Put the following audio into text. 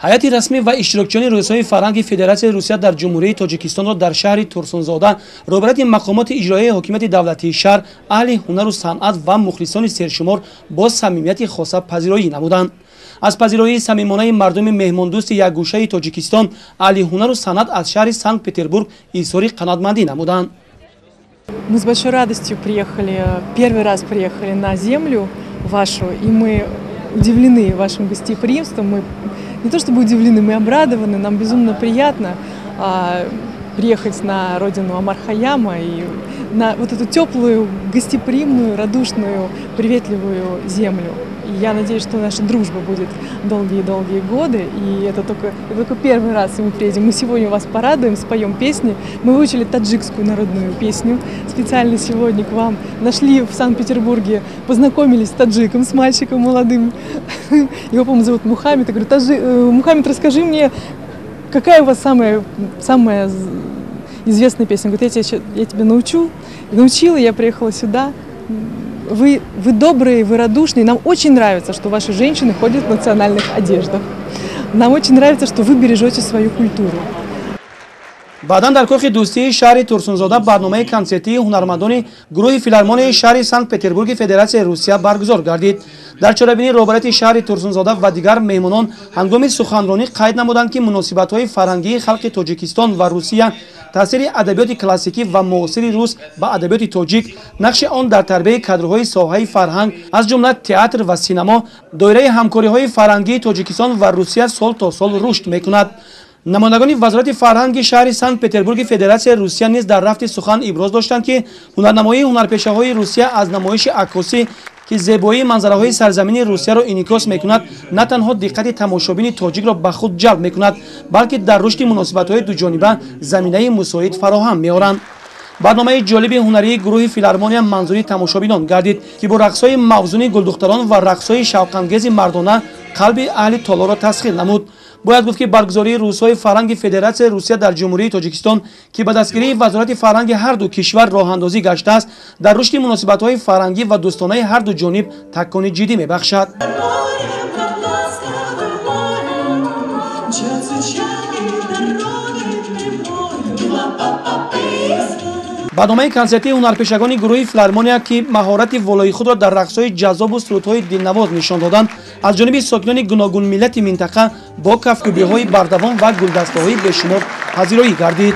Ҳайати расмӣ ва иштирокчиёни рӯзҳои фарҳанги Федератсияи Русия дар Ҷумҳурии Тоҷикистонро дар шаҳри Турсунзода роҳбарияти мақомоти иҷроияи ҳокимияти давлатии шаҳр, аҳли ҳунару санъат ва мухлисони сершумор бо самимияти хоса пазироӣ намуданд. Аз пазироии самимонаи мардуми меҳмондӯсти якгӯшаи Тоҷикистон аҳли ҳунару санъат аз шаҳри Санкт-Петербург изҳори қаноатмандӣ намуданд. Мы с большой радостью приехали, первый раз приехали на землю вашу, и мы удивлены вашим гостеприимством. Мы не то чтобы удивлены, мы обрадованы, нам безумно приятно приехать на родину Омар Хайяма и на вот эту теплую, гостеприимную, радушную, приветливую землю. И я надеюсь, что наша дружба будет долгие-долгие годы, и это только первый раз мы приедем. Мы сегодня вас порадуем, споем песни. Мы выучили таджикскую народную песню специально сегодня к вам. Нашли в Санкт-Петербурге, познакомились с таджиком, с мальчиком молодым. Его, по-моему, зовут Мухаммед. Я говорю: «Мухаммед, расскажи мне, какая у вас самая, самая известная песня?» Он говорит: «Я тебя научу». И научила, я приехала сюда. Вы добрые, вы радушные. Нам очень нравится, что ваши женщины ходят в национальных одеждах. Нам очень нравится, что вы бережете свою культуру. Баъдан дар кохи дӯстии шаҳри Турсунзода барномаи консертии ҳунармандони гурӯҳи филармонияи шаҳри Санкт-Петербурги Федератсияи Русия баргузор гардид. Дар чорабинӣ роҳбарияти шаҳри Турсунзода ва дигар меҳмонон ҳангоми суханронӣ қайд намуданд, ки муносибатҳои фарҳангии халқи Тоҷикистон ва Русия, таъсири адабиёти классикӣ ва муосири рус ба адабиёти тоҷик, нақши он дар тарбияи кадрҳои соҳаи фарҳанг, аз ҷумла театр ва синамо, доираи ҳамкориҳои фарҳангии Тоҷикистон ва Русия сол то сол рушд мекунад. Намояндагони вазорати фарҳанги шаҳри Санкт-Петербурги Федератсияи Русия низ дар рафти сухан иброз доштанд, ки ҳунарнамоии ҳунарпешаҳои Русия аз намоиши аккосӣ, ки зебоии манзараҳои сарзамини Русияро инъикос мекунад, на танҳо диққати тамошобини тоҷикро ба худ ҷалб мекунад, балки дар рушди муносибатҳои дуҷониба заминаи мусоид фароҳам меоранд. Барномаи ҷолиби ҳунарии гурӯҳи филармония манзури тамошобинон гардид, ки бо рақсҳои мавзуни гулдухтарон ва рақсҳои шавқангези мардона қалби аҳли толорро тасхир намуд. Бояд гуфт, ки баргузории рӯзҳои фарҳанги Федератсияи Русия дар Ҷумҳурии Тоҷикистон, ки ба дастгирии вазорати фарҳанги ҳарду кишвар роҳандозӣ гаштааст, дар рушди муносибатҳои фарҳангӣ ва дӯстонаи ҳарду ҷониб такони ҷиддӣ мебахшад. Барномаи консертии ҳунарпешагони гурӯҳи филармония, ки маҳорати волои худро дар рақсҳои ҷаззобу сурудҳои дилнавоз нишон доданд, аз ҷониби сокинони гуногунмиллати минтақа бо кафкӯбиҳои бардавом ва гулдастаҳои бешумор пазироӣ гардид.